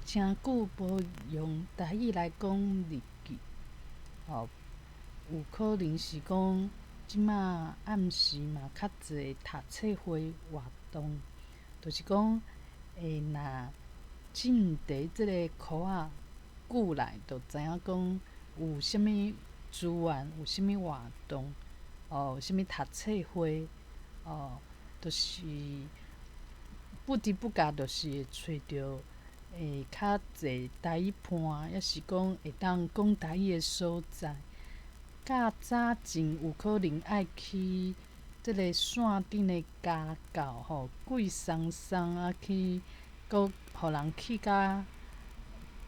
誠久無用台語來講日記，吼，有可能是講這馬暗時嘛較濟讀冊會活動，就是講會若進佇這个箍仔久來，就知影講有啥物資源，有啥物活動，哦，有啥物讀冊會，哦，就是不知不覺就是會揣著會較濟台語伴，抑是講會當講台語的所在。較早前有可能愛去這个線頂的家教吼，貴鬆鬆啊去，閣予人去甲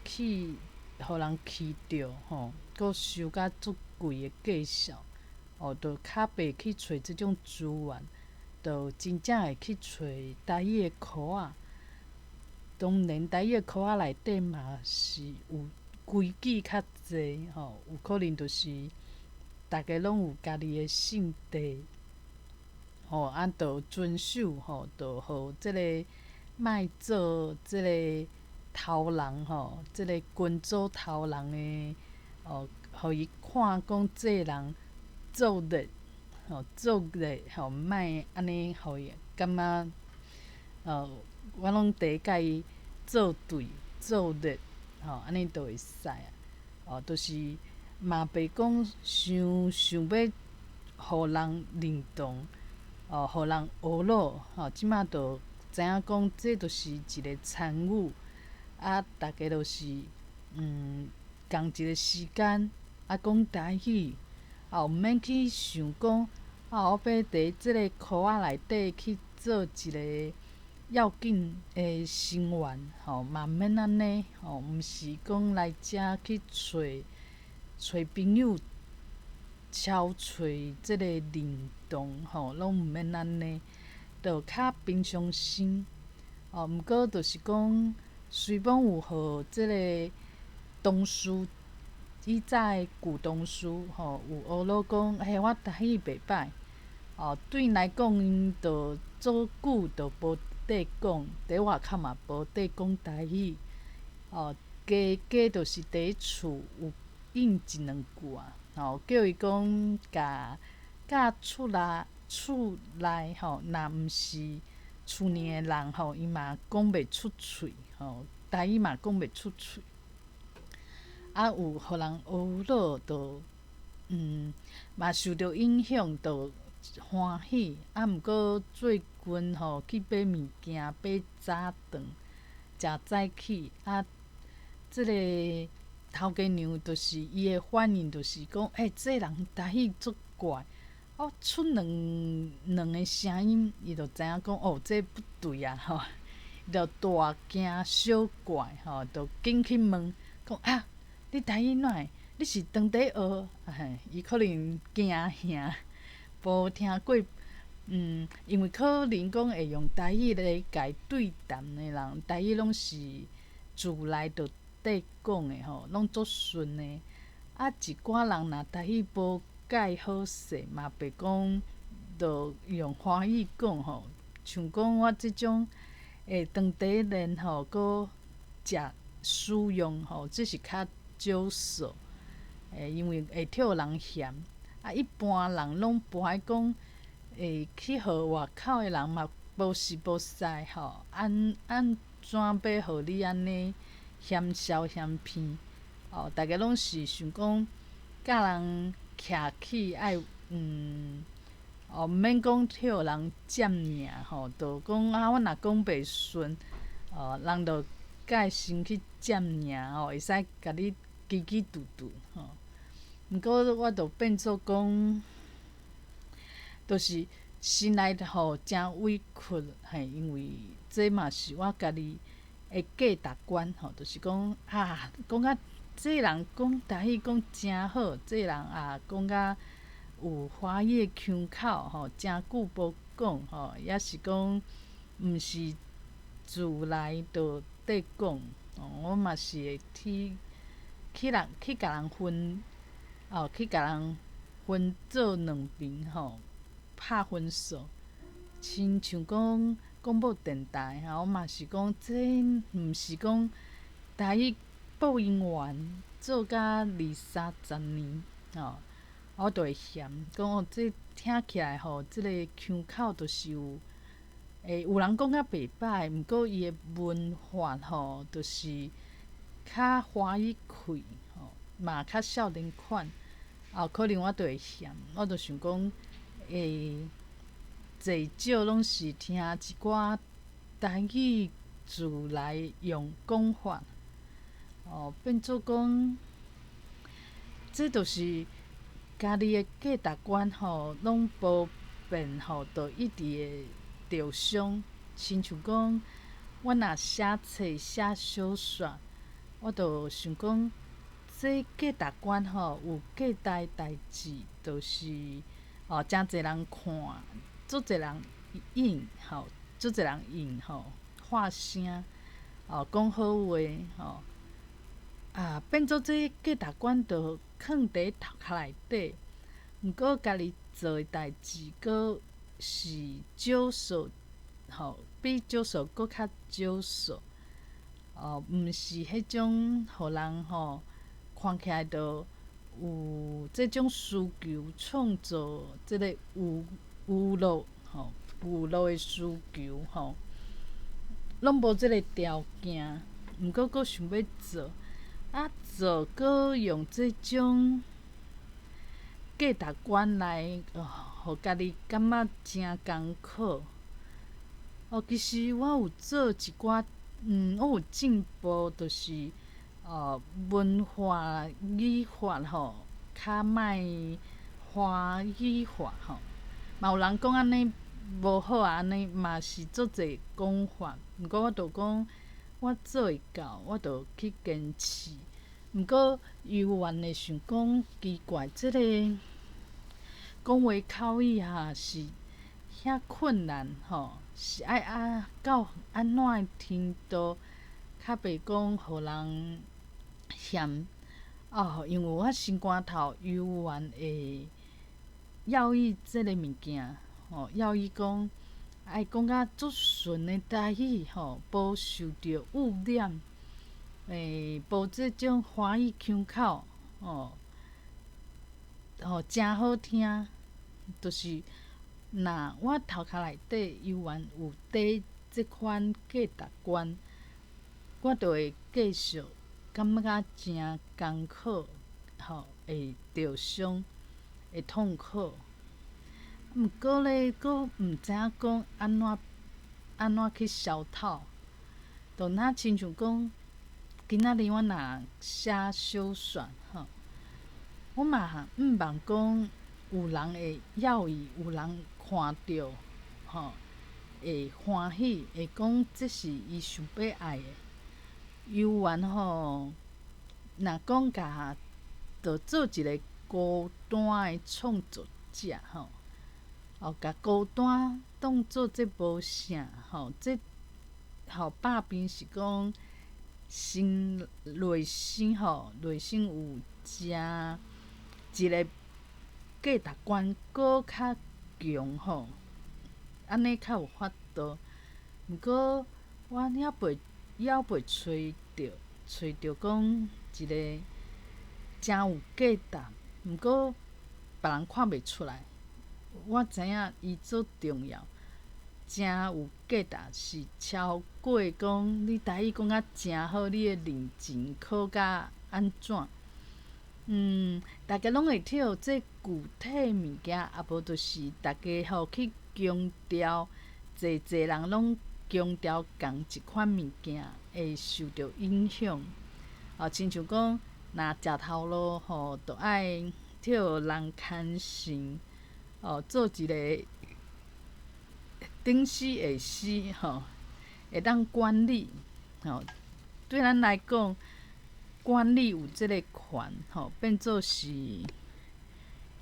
去，予人去著吼，閣收甲足貴的價數，哦，就較袂去揣這種資源，就真正會去揣台語的箍仔。當然，台語的箍仔內底嘛是有規矩較濟吼，有可能就是逐家攏有家己的性地，吼，啊，就遵守吼，就予這个莫做這个頭人吼，這个群組頭人的哦，予伊看講這人做熱吼，做熱吼，莫按呢予伊感覺，我攏佇共伊做對做熱吼，按呢就會使啊，哦，就是嘛袂講傷想欲予人認同，哦，予人呵咾吼，這馬就知影講，這就是一个參與，啊，逐家就是仝一个時間啊，講台語，啊，毋免去想講，啊，我欲佇這个箍仔內底去做一个要緊的成員，吼，嘛毋免按呢，吼，毋是講來遮去揣揣朋友，超揣這个認同，吼，攏毋免按呢，就較平常心。哦，毋過就是講，雖罔有予這个同事，以早的舊同事，吼，有呵咾講，嘿，我台語袂䆀，哦，對𪜶來講，𪜶就足久就無綴講，佇外口嘛無綴講台語，哦，加加就是佇厝有應一兩句啊，吼，叫伊講共教出來厝內吼，若毋是厝裡的人吼，伊嘛講袂出喙，吼，台語嘛講袂出喙。啊，有予人呵咾，就嘛受著影響，就歡喜。啊，毋過最近吼去買物件，買早頓，誠早起啊，這个頭家娘就是伊的反應，就是講，欸，這人台語足怪，哦，出兩兩个聲音，伊就知影講，哦，這不對啊，吼，伊就大驚小怪，吼，就緊去問，講啊，你台語哪會？你是當地學？嘿，伊可能驚嚇，無聽過，因為可能講會用台語來共對談的人，台語攏是自內就綴講的吼，攏足順的。啊，一寡人若台語無蓋好勢，嘛袂講就用華語講吼。像講我這種會當地練吼，閣食使用吼，這是較少數。因為會予人嫌，啊，一般人攏無愛講，會去予外口的人嘛無熟無似吼，按按怎欲予你按呢嫌潲嫌偏？哦，逐家攏是想講，佮人徛起愛哦，毋免講予人佔領吼，就講啊，我若講袂順，哦，人就佮先去佔領吼，會使共你嘰嘰嘟嘟吼。毋過我就變做講，就是心內吼誠委屈，嘿，因為這嘛是我家己的價值觀吼，就是講啊，講甲這人講台語講誠好，這人啊講甲有華語的腔口吼，誠久無講吼，抑是講毋是自內就綴講，我嘛是會去去人去共人分，哦，去共人分做兩邊吼，拍分數，親像講廣播電台吼，我嘛是講這毋是講。台語播音員做甲二三十年吼，我就會嫌講哦，這聽起來吼，這個腔口就是有，欸，有人講較袂歹，毋過伊的文法吼，就是較華語氣吼，嘛較少年款，啊，可能我就會嫌，我就想講，欸，濟少攏是聽一寡台語字來用講法，哦，變做講，這就是家己的價值觀吼，攏無變吼，就一直會著傷。親像講，我若寫冊寫小說，我就想講，這價值觀吼有價值的代誌，就是哦，誠濟人看，足濟人應吼，足濟人應吼，發聲，哦，講好話吼，啊，變做這價值觀就囥佇頭殼內底。毋過家己做的代誌，閣是少數，吼，比少數閣較少數，哦，毋是彼種予人吼看起來就有這種需求創造這個娛娛樂吼，娛樂的需求吼，攏無這個條件，毋過閣想欲做，啊做閣用這種價值觀來，予家己感覺誠艱苦。哦，其實我有做一寡，我有進步，就是哦，文化語法吼，較莫華語化吼。嘛有人講按呢無好啊，按呢嘛是足濟講法。毋過我就講，我做會到，我就去堅持。毋過猶原會想講奇怪，這個講話口語哈是遐困難吼，是愛啊到按怎的程度，較袂講予人嫌哦，因為我心肝頭猶原會猶豫這个物件吼，猶豫講愛講甲足順的台語吼，無受著污染，欸，無這種華語腔口吼，吼誠好聽，就是若我頭殼內底猶原有佇這款價值觀，我就會繼續感覺誠艱苦，吼，會著傷，會痛苦。毋過咧，閣毋知影講按怎按怎去消透，就若親像講，今仔日我若寫小說吼，我嘛毋望講有人會猶豫，有人看著吼會歡喜，會講這是伊想欲愛的。猶原吼，若講共就做一個孤單的創作者吼，哦，共孤單當做這無啥吼，這吼百變是講心內心吼，內心有誠一個價值觀閣較強吼，按呢較有法度。毋過我猶袂猶袂揣著，揣著講一個誠有價值，毋過別人看袂出來。我知影伊足重要，誠有價值，是超過講你台語講甲誠好，你的認真考甲按怎？大家攏會敨這具體物件，啊無就是大家吼去強調，濟濟人攏強調仝一款物件，會受著影響。哦，親像講，若食頭路吼，就愛敨人牽線，哦，做一個頂死下死吼，會當管理吼。對咱來講，管理有這個權吼，變做是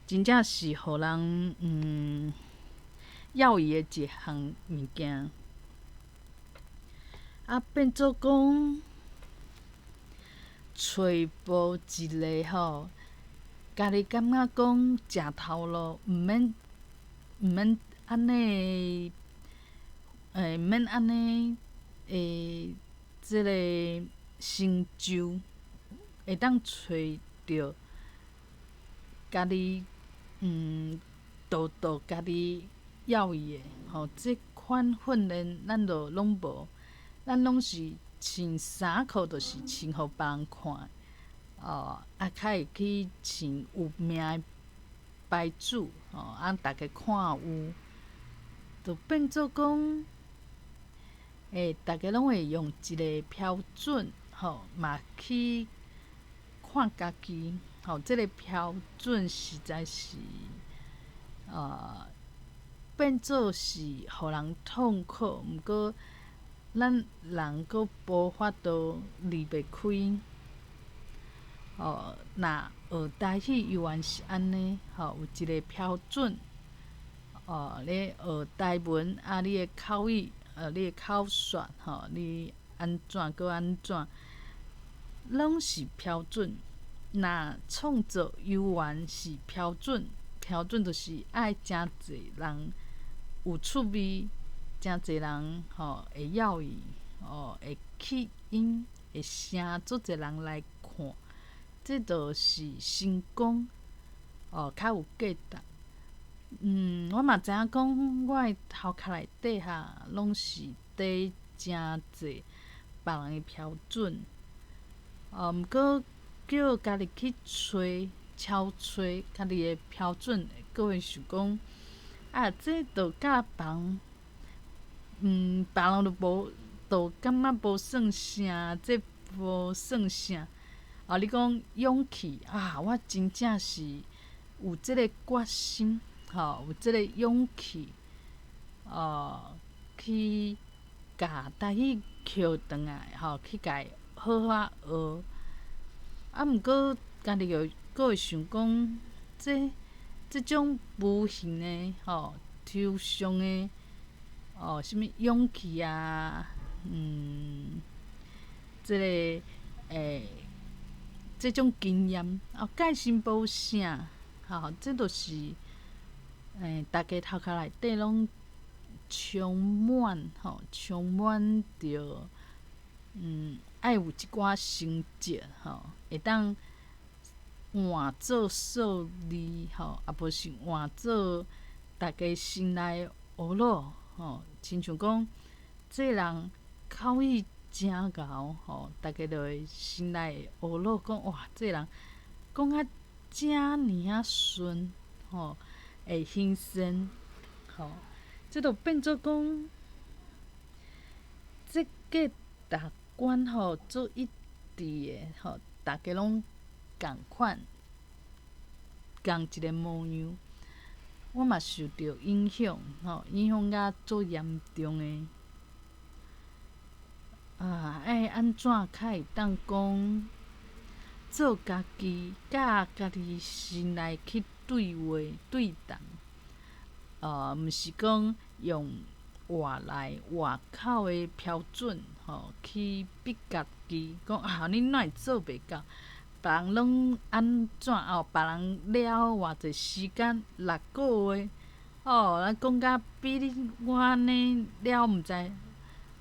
真正是予人猶豫的一項物件。啊，變做講揣無一個吼，家己感覺講食頭路毋免毋免按呢，欸，毋免按呢，欸，這個。成就，會當揣著家己道道家己要伊的吼，這款訓練咱就攏無，咱攏是穿衫褲，就是穿予別人看，哦，啊，較會去穿有名的牌子，吼，啊，逐家看有，就變做講，逐家攏會用一個標準，吼，嘛去看家己，吼，這個標準實在是，變做是予人痛苦，毋過咱人閣無法度離袂開。哦，若學台語猶原是按呢，吼，有一個標準。哦，你學台文啊，你的口語，你的口說，吼，你按怎閣按怎，攏是標準。若創作猶原是標準，標準就是愛誠濟人有趣味，誠濟人吼會要伊，哦，會吸引，會成足濟人來看，這就是成功，哦，較有價值。我嘛知影講，我的頭殼內底哈，攏是佇誠濟別人的標準，哦，毋過叫家己去揣、超揣家己的標準，閣會想講，啊，這就佮別人，別人就無，就感覺無算啥，這無算啥。啊，你講勇氣啊，我真正是有這个決心，吼，有這个勇氣，哦，去共台語抾轉來，吼，去共伊好好學。啊，毋過家己又閣會想講，這這種無形的，吼，抽象的，哦，啥物勇氣啊，這个這種經驗，哦，蓋是無啥，吼，這就是逐家頭殼內底攏充滿，吼，充滿著，愛有一寡成績，吼，會當換做數字，吼，啊無是換做逐家心內呵咾，吼，親像講，這人口語誠𠢕，吼，逐家就會心內呵咾講，哇，這人講甲遮爾仔順，吼，會興盛，吼，這就變做講，這價值觀吼做一致的，吼，逐家攏仝款，仝一个模樣，我嘛受著影響，吼，影響甲足嚴重的。啊，愛按怎較會當講做家己，佮家己心內去對話對談，毋是講用外來外口的標準，吼，去逼家己，講啊，你哪會做袂到？別人攏按怎哦？別人了偌濟時間，6個月，哦，咱講甲比你我按呢了毋知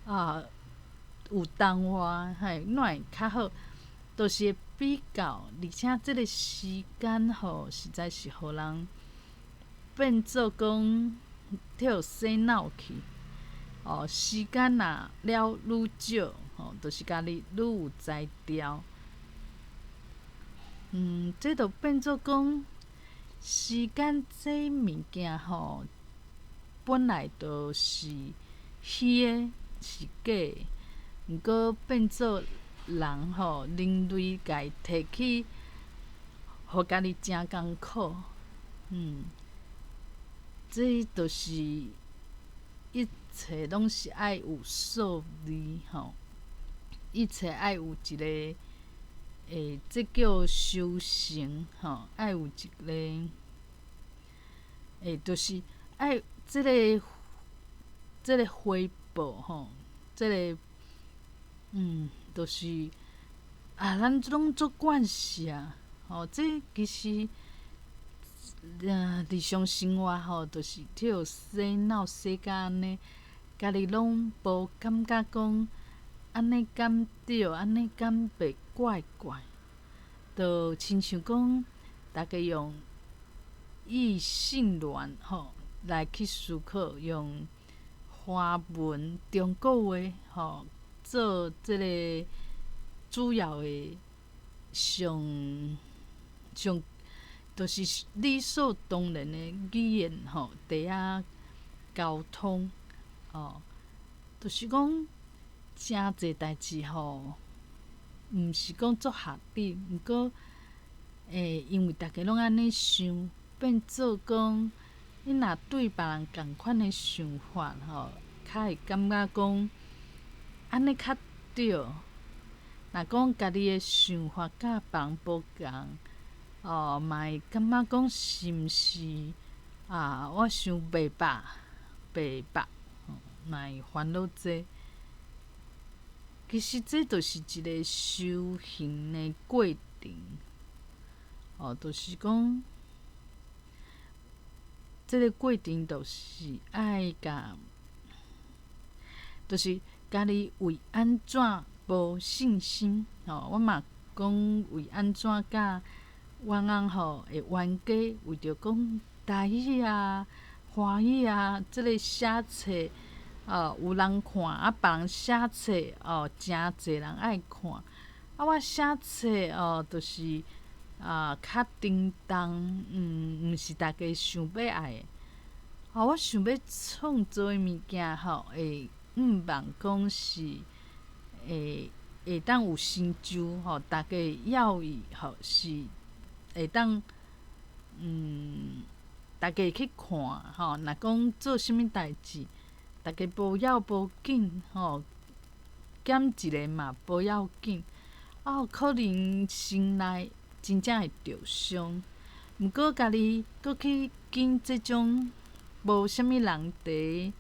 啊，有當偌嘿，哪會較好？就是會比較，而且這个時間吼，實在是予人變做講予洗腦去。哦，時間若了愈少，吼，就是家己愈有才調。這就變做講，時間這物件吼，本來就是虛的，是假的。毋過變做人吼，人類共伊提去，予家己誠艱苦。這就是一切攏是愛有數字吼，一切愛有一個，這叫修成吼，愛有一個，就是愛這个回報吼，這个，就是啊，咱攏足慣勢啊，吼，這其實，日常生活吼，就是予洗腦洗甲按呢，家己攏無感覺講。按呢敢對？按呢敢袂怪怪？就親像講，逐家用異性戀吼來去思考，用華文中國話吼做這个主要的上上，就是理所當然的語言吼，佇遐溝通哦，就是講誠濟代誌吼，毋是講足合理，毋過因為逐家攏按呢想，變做講你若對別人仝款的想法吼，較會感覺講按呢較對。若講家己的想法佮別人無仝，哦，嘛會感覺講是毋是啊？我想袂捌，袂捌，嘛會煩惱這。其實這就是一個修行的過程，哦，就是講，這个過程就是愛共，就是家己為按怎無信心，吼，我嘛講為按怎佮阮翁吼會冤家，為著講台語啊、華語啊，這个寫冊。哦，有人看，啊，別人寫冊哦，誠濟人愛看。啊，我寫冊哦，就是啊，較沉重，毋是逐家想欲愛的。哦，我想欲創造的物件吼，會向望講是會會當有成就吼，逐家要伊吼是會當逐家會去看吼。若講做啥物代誌，逐家無要無緊吼，減一个嘛無要緊，啊，有可能心內真正會著傷。毋過家己閣去揀這種無啥物人佇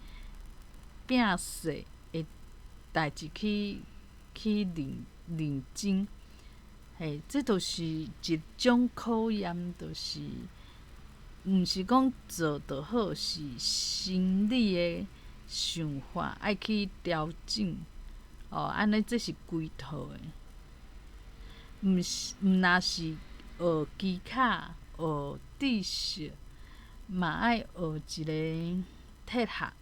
摒勢的代誌去去認認真，嘿，這就是一種考驗，就是毋是講做就好，是心理的想法愛去調整，哦，按呢這是規套的，毋是毋若是學技巧、學知識，嘛愛學一个哲學，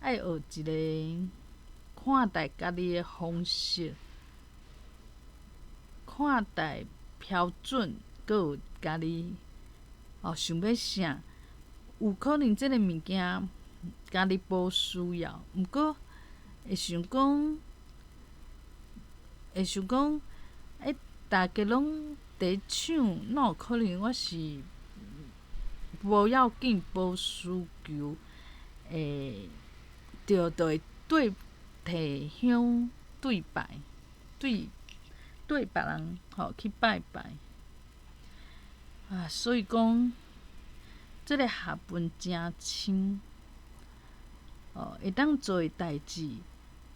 愛學一个看待家己的方式，看待標準，閣有家己哦想欲啥，有可能這个物件家己無需要，毋過會想講，會想講，欸，逐家攏佇搶，哪有可能我是無要緊、無需求，會著就會對提香對拜，對對別人吼去拜拜。啊，所以講，這个學問誠深，哦，會當做的代誌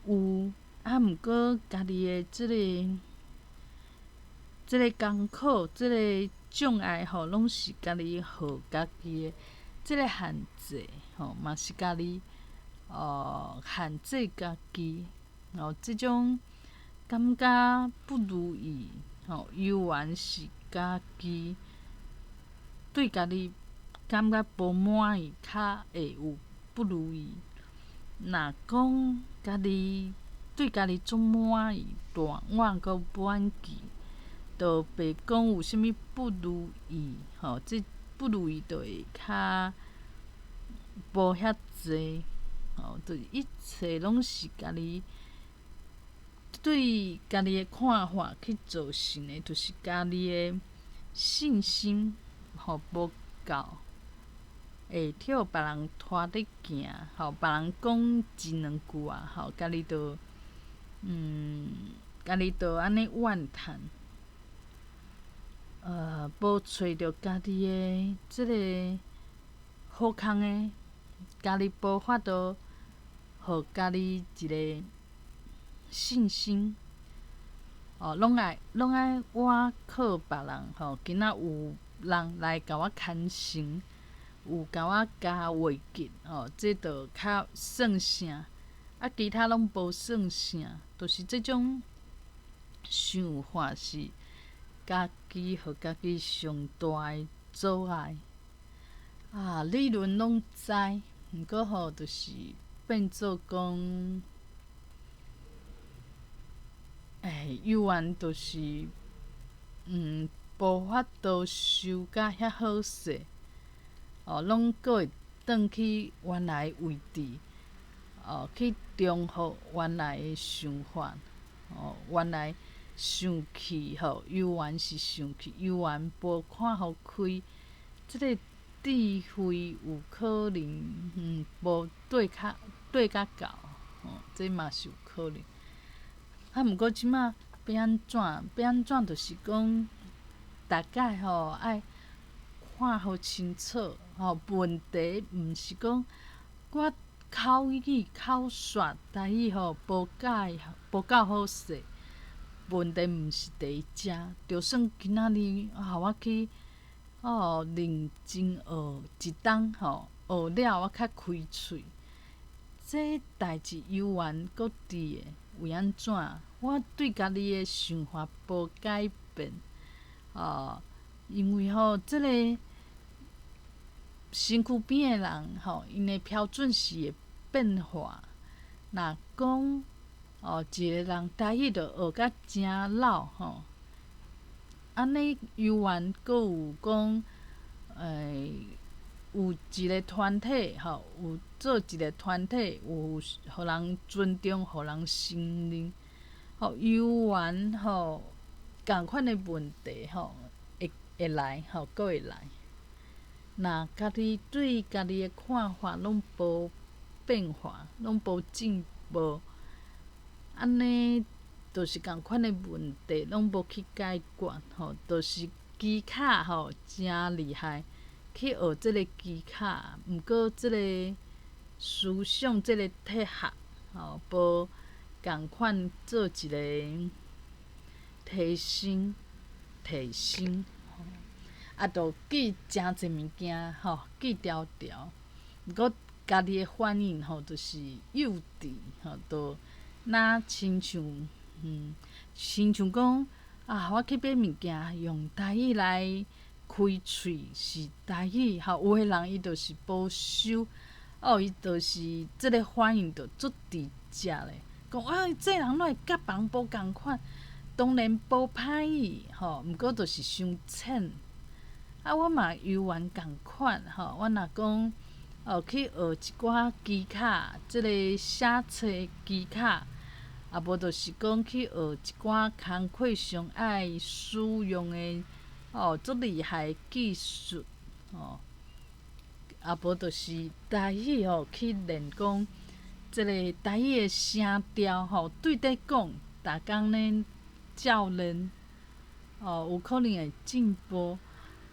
有，啊，毋過家己的這个這个功課、這个障礙吼，攏是家己予家己的這个限制吼，嘛是家己哦限制家己，哦，這種感覺不如意吼，猶原是家己對家己感覺無滿意，較會有不如意。若講家己對家己足滿意，大碗閣滿意，就袂講有啥物不如意吼，這不如意就會較無遐濟吼，就一切攏是家己對家己的看法去造成的，就是家己的信心吼無夠，會予別人拖咧行，吼，別人講一兩句啊，吼，家己就家己就按呢怨嘆，無揣著家己的這个好康的，家己無法度予家己一个信心，哦，攏愛攏愛倚靠別人吼。今仔有人來共我牽繩，有共我加話勁，吼，這就較算啥？啊，其他攏無算啥，就是這種想法是家己予家己上大的阻礙。啊，理論攏知，毋過吼，就是變做講，欸，猶原就是，無法度收甲遐好勢，哦，攏閣會轉去原來位置，哦，去重複原來的想法，哦，原來生氣吼，猶原是生氣，猶原無看予開，這个智慧有可能，無對較對較到，吼，這嘛是有可能。啊，毋過這馬欲按怎？欲按怎？就是講，大概吼愛看予清楚，吼，問題毋是講我口語口說台語吼無夠無夠好勢，問題毋是佇遮。就算今仔日予我去哦認真學一冬吼，學了我較開喙，這代誌猶原閣佇的，為按怎？我對家己的想法無改變，哦，因為吼，這個身軀邊的人吼，𪜶的標準是會變化。若講哦，一个人台語就學甲誠老吼，按呢猶原閣有講，欸，有一个團體吼，有做一个團體，有予人尊重，予人承認，吼，猶原吼，仝款的問題吼，會會來吼，閣會來。若家己對家己的看法攏無變化，攏無進步，按呢，就是仝款的問題攏無去解決吼，就是技巧吼誠厲害，去學這个技巧，毋過這个思想、這个哲學吼，無仝款做一个提升、提升，啊，就記誠濟物件吼，記牢牢，毋過家己的反應吼，就是幼稚吼，就若親像，親像講啊，我去買物件用台語來開喙是台語吼，有的人伊就是保守，哦，伊就是這个反應就足直接的，講啊，這人哪會佮別人無仝款，當然無歹意吼，毋過就是傷淺。啊，我嘛猶原仝款吼，我若講哦去學一寡技巧，這个寫冊技巧，啊無就是講去學一寡工課上愛使用的哦，足厲害的技術吼，啊無就是台語吼去練講這个台語的聲調吼，對咧講，逐工咧照練，哦，有可能會進步。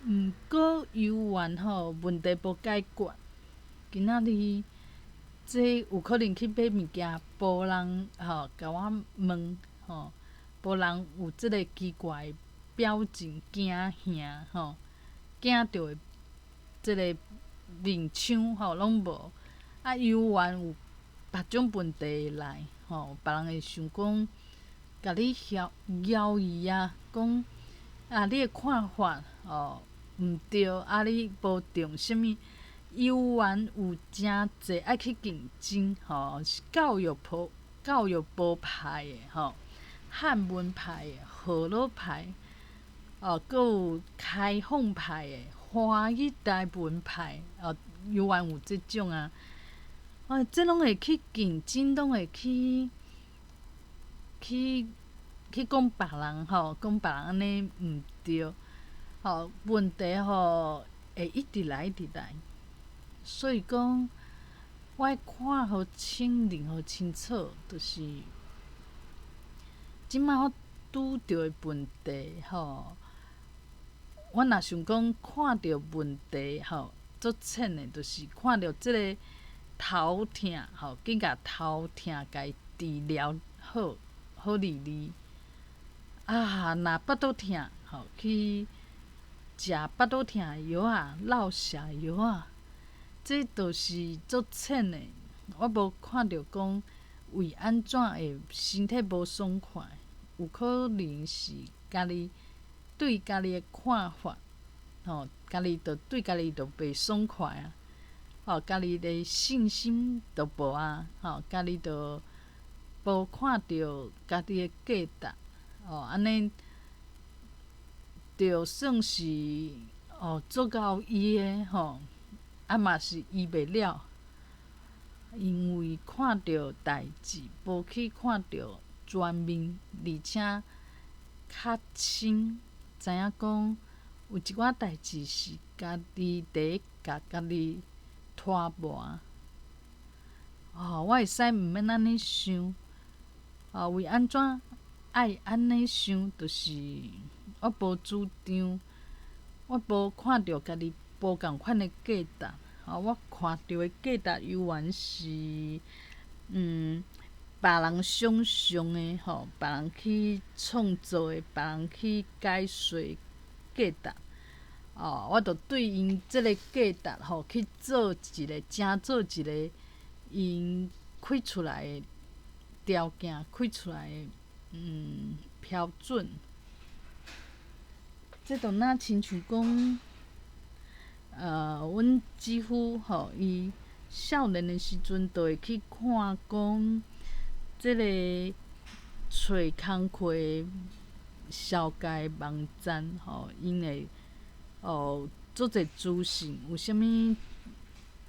毋過猶原吼問題無解決，今仔日這有可能去買物件，無人吼共我問吼，無人有這个奇怪的表情驚嚇吼，驚著的這个面相吼攏無，啊猶原有別種問題會來吼，別人會想講，共你枵枵伊啊，講啊你的看法哦毋對，啊你無重啥物，猶原有誠濟愛去競爭吼，是教育部教育部派的吼，漢文派的、河洛派，哦，閣有開放派的、華語台文派，哦，猶原有這種啊，哦，這攏會去競爭，攏會去去去講別人吼，講別人按呢毋對，吼，問題吼會一直來，一直來，所以講，我愛看予清，認予清楚，就是這馬我拄著的問題吼，我若想講看著問題吼，足淺的，就是看著這个頭疼吼，緊共頭疼共伊治療好，好利利。啊，若腹肚疼吼，去食腹肚疼的藥仔，落瀉藥仔，這就是足淺的。我無看著講為按怎會身體無爽快？有可能是家己對家己的看法，吼，家己就對家己就袂爽快啊，吼，家己的信心就無啊，吼，家己就無看著家己的價值，哦，按呢就算是哦足𠢕醫的吼，啊嘛是醫袂了，因為看著代誌，無去看著全面，而且較深，知影講有一寡代誌是家己佇共家己拖磨。哦，我會使毋免按呢想，哦，為按怎愛按呢想，就是我無主張，我無看著家己無仝款的價值，哦，我看著的價值猶原是，別人想像的吼，別人去創造的，別人去解說價值，哦，我就對𪜶這个價值吼去做一个，成做一个𪜶開出來的條件，開出來的標準。這就若親像講，阮姊夫吼，伊少年的時陣就會去看講，這个揣工課紹介網站吼，𪜶會哦足濟資訊，有啥物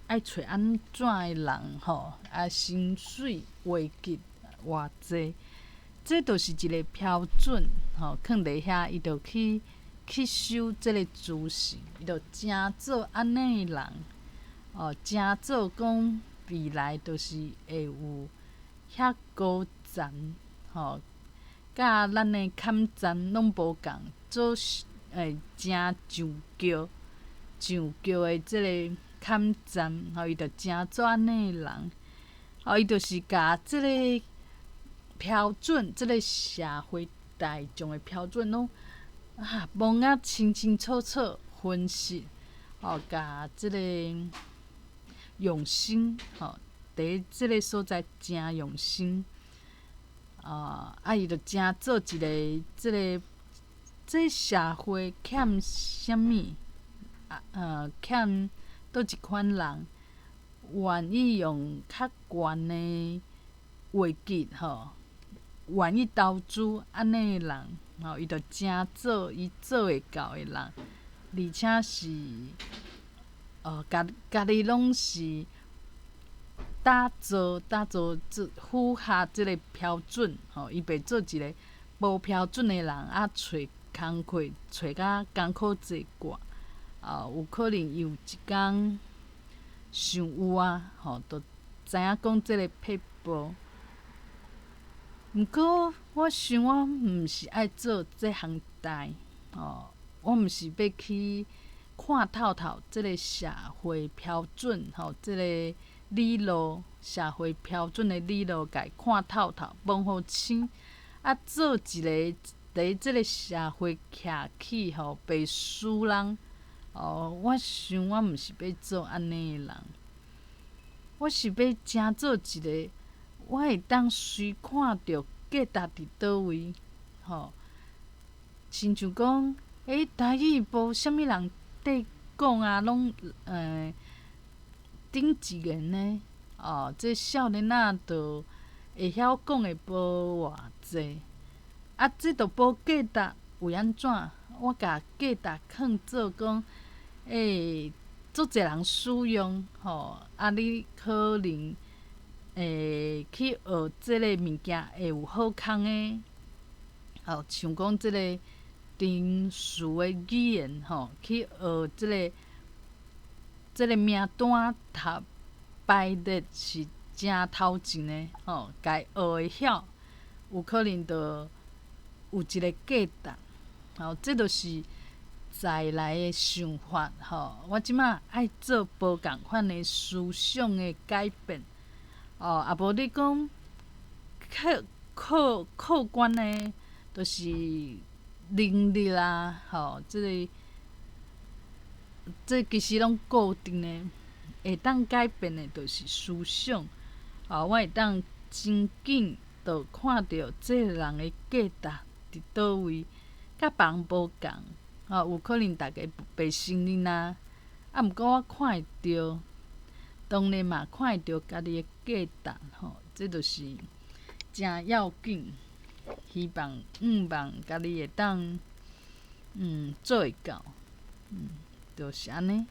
愛揣按怎的人吼，啊薪水月給偌濟，這就是一个標準吼，囥佇遐，伊就去吸收這个資訊，伊就成做按呢的人，哦，成做講未來就是會有遐高層吼，佮咱的坎站攏無仝，做誠上轎上轎的這个坎站，吼，伊就成做按呢的人，吼，伊就是共這个標準，這个社會大眾的標準攏啊，摸甲清清楚楚分析，吼，共這个用心，吼，佇這个所在誠用心，啊，啊，伊就成做一个這个這社會欠啥物，啊，欠佗一款人願意用較懸的月給吼，願意投資按呢的人，吼，伊就成做伊做會到的人，而且是，家家己攏是打造打造這符合這个標準，吼，伊袂做一个無標準的人，啊，揣工課揣甲艱苦濟掛，啊，有可能伊有一工想有啊，吼，就知影講這个撇步。毋過，我想我毋是愛做這項代，吼，我毋是欲去看透透這个社會標準，吼，這个理路，社會標準的理路，共伊看透透，摸予清，啊，做一个佇這个社會徛起，吼，袂輸人，哦，我想我毋是欲做按呢的人，我是欲成做一个，我會當隨看著價值佇佗位，吼，親像講，台語無啥物人佇講啊，攏頂一個呢，哦，這少年仔就會曉講的無偌濟，啊，這就無價值，為按怎？我共價值囥做講，足濟人使用，吼，啊，你可能會去學這个物件會有好康的，吼，像講這个程式的語言，吼，去學這个名單讀排列是誠頭前的，吼，共伊學會曉，有可能就有一个價值，吼，這就是再來的想法，吼，我這馬愛做無仝款的思想的改變。哦，啊無你講客客客觀的，就是能力啊，吼，這个這其實攏固定的，會當改變的，就是思想。哦，我會當真緊就看著這个人的價值佇佗位，佮別人無仝，吼，有可能逐家袂承認啊。啊，毋過我看會著，當然嘛看會著家己的價值吼，這就是誠要緊。希望向望家己會當做會到，就是按呢。